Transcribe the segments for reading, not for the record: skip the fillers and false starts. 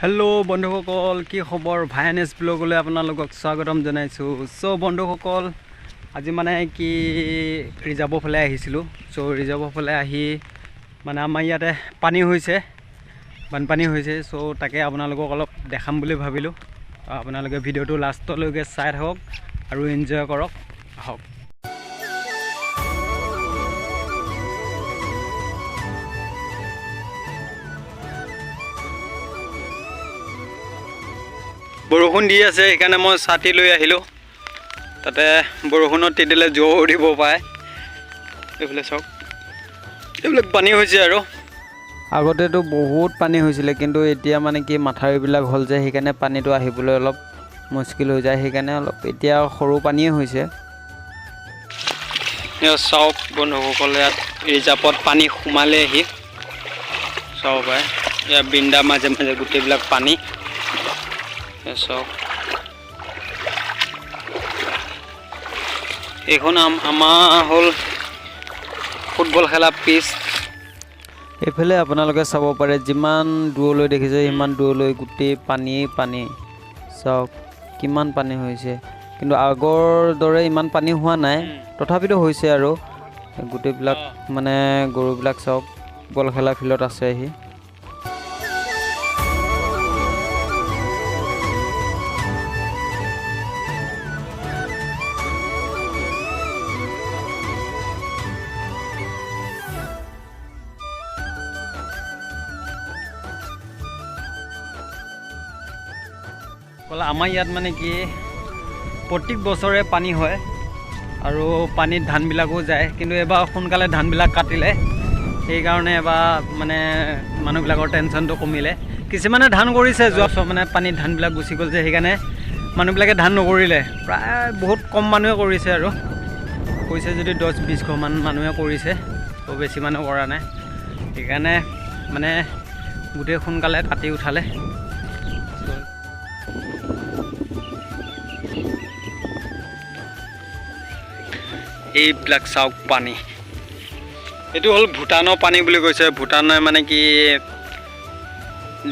Hello' বন্ধুসকল, কি খবৰ? ভাইনেছ ব্লগলৈ আপোনালোকক স্বাগতম জনাইছোঁ। চ' বন্ধুসকল, আজি মানে কি ৰিজাৰ্ভৰ ফালে আহিছিলোঁ। চ' ৰিজাৰ্ভৰ ফালে আহি মানে আমাৰ ইয়াতে পানী হৈছে, বানপানী হৈছে। চ' তাকে আপোনালোকক অলপ দেখাম বুলি ভাবিলোঁ। আপোনালোকে ভিডিঅ'টো লাষ্টলৈকে চাই থাকক আৰু এনজয় কৰক। আহক। বৰষুণ দি আছে, সেইকাৰণে মই ছাতি লৈ আহিলোঁ। তাতে বৰষুণত তিতিলে জ্বৰ দিব পাৰে। এইফালে চাওক, এইবিলাক পানী হৈছে। আৰু আগতেতো বহুত পানী হৈছিলে, কিন্তু এতিয়া মানে কি মাথাউৰিবিলাক হ'ল যে, সেইকাৰণে পানীটো আহিবলৈ অলপ মুস্কিল হৈ যায়। সেইকাৰণে অলপ এতিয়া সৰু পানীয়ে হৈছে। চাওক বন্ধুসকল, ইয়াত ৰিজাৰ্ভত পানী সোমালে আহি চাব পাৰে। ইয়াত বৃন্দা মাজে মাজে গোটেইবিলাক পানী। চাওক, এইখন আমাৰ হ'ল ফুটবল খেলা পিচ। এইফালে আপোনালোকে চাব পাৰে, যিমান দূৰলৈ দেখিছে সিমান দূৰলৈ গোটেই পানীয়েই পানী। চাওক কিমান পানী হৈছে। কিন্তু আগৰ দৰে ইমান পানী হোৱা নাই, তথাপিতো হৈছে। আৰু গোটেইবিলাক মানে গৰুবিলাক চাওক, বল খেলা ফিল্ডত আছে আহি। আমাৰ ইয়াত মানে কি প্ৰত্যেক বছৰে পানী হয় আৰু পানীত ধানবিলাকো যায়, কিন্তু এবাৰ সোনকালে ধানবিলাক কাটিলে, সেইকাৰণে এবাৰ মানে মানুহবিলাকৰ টেনশ্যনটো কমিলে। কিছুমানে ধান কৰিছে যোৱা বছৰ, মানে পানীত ধানবিলাক গুচি গ'ল যে, সেইকাৰণে মানুহবিলাকে ধান নকৰিলে। প্ৰায় বহুত কম মানুহে কৰিছে, আৰু কৰিছে যদি 10-20 ঘৰমান মানুহে কৰিছে, ত' বেছি মানুহ কৰা নাই। সেইকাৰণে মানে গোটেই সোনকালে কাটি উঠালে। এইবিলাক চাওক পানী, এইটো হ'ল ভূটানৰ পানী বুলি কৈছে। ভূটানে মানে কি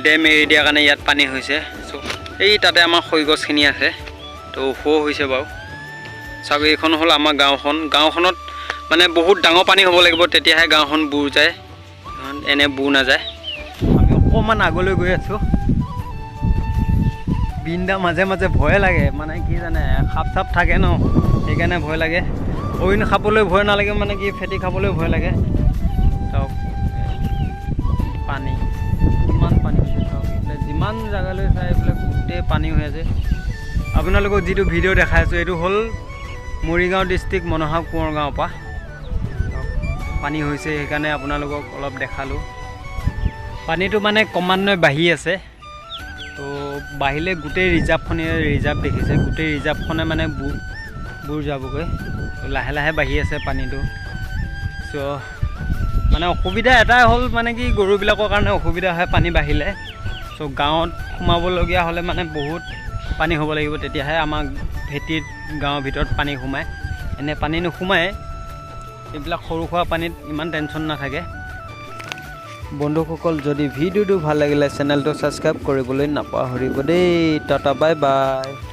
ডেম এৰি দিয়াৰ কাৰণে ইয়াত পানী হৈছে। চ' এই তাতে আমাৰ খৰি গছখিনি আছে, তো ওখ হৈছে বাৰু। চাওক, এইখন হ'ল আমাৰ গাঁওখন। গাঁওখনত মানে বহুত ডাঙৰ পানী হ'ব লাগিব, তেতিয়াহে গাঁওখন বুৰ যায়, এনে বুৰ নাযায়। আমি অকণমান আগলৈ গৈ আছোঁ। বিন্দা মাজে মাজে ভয়ে লাগে, মানে কি জানে সাপ চাপ থাকে ন, সেইকাৰণে ভয় লাগে। অইন খাবলৈ ভয় নালাগে, মানে কি ফেটি খাবলৈ ভয় লাগে। চাওক পানী কিমান পানী হৈছে। চাওক এইফালে যিমান জেগালৈ চাই এইবিলাক গোটেই পানী হৈ আছে। আপোনালোকক যিটো ভিডিঅ' দেখাই আছোঁ, এইটো হ'ল মৰিগাঁও ডিষ্ট্ৰিক্ট মনসা কোঁৱৰ গাঁৱৰ পৰা পানী হৈছে, সেইকাৰণে আপোনালোকক অলপ দেখালোঁ। পানীটো মানে ক্ৰমান্বয়ে বাঢ়ি আছে। তো বাঢ়িলে গোটেই ৰিজাৰ্ভখনে, ৰিজাৰ্ভ দেখিছে, গোটেই ৰিজাৰ্ভখনে মানে বুৰ যাবগৈ। লাহে লাহে বাঢ়ি আছে পানীটো। চ' মানে অসুবিধা এটাই হ'ল মানে কি গৰুবিলাকৰ কাৰণে অসুবিধা হয় পানী বাঢ়িলে। চ' গাঁৱত সোমাবলগীয়া হ'লে মানে বহুত পানী হ'ব লাগিব, তেতিয়াহে আমাৰ ভেটিত গাঁৱৰ ভিতৰত পানী সোমায়। এনে পানী নোসোমায়। এইবিলাক সৰু সুৰা পানীত ইমান টেনশ্যন নাথাকে। বন্ধুসকল, যদি ভিডিঅ'টো ভাল লাগিলে চেনেলটো ছাবস্ক্ৰাইব কৰিবলৈ নাপাহৰিব দেই। Tata, bye bye.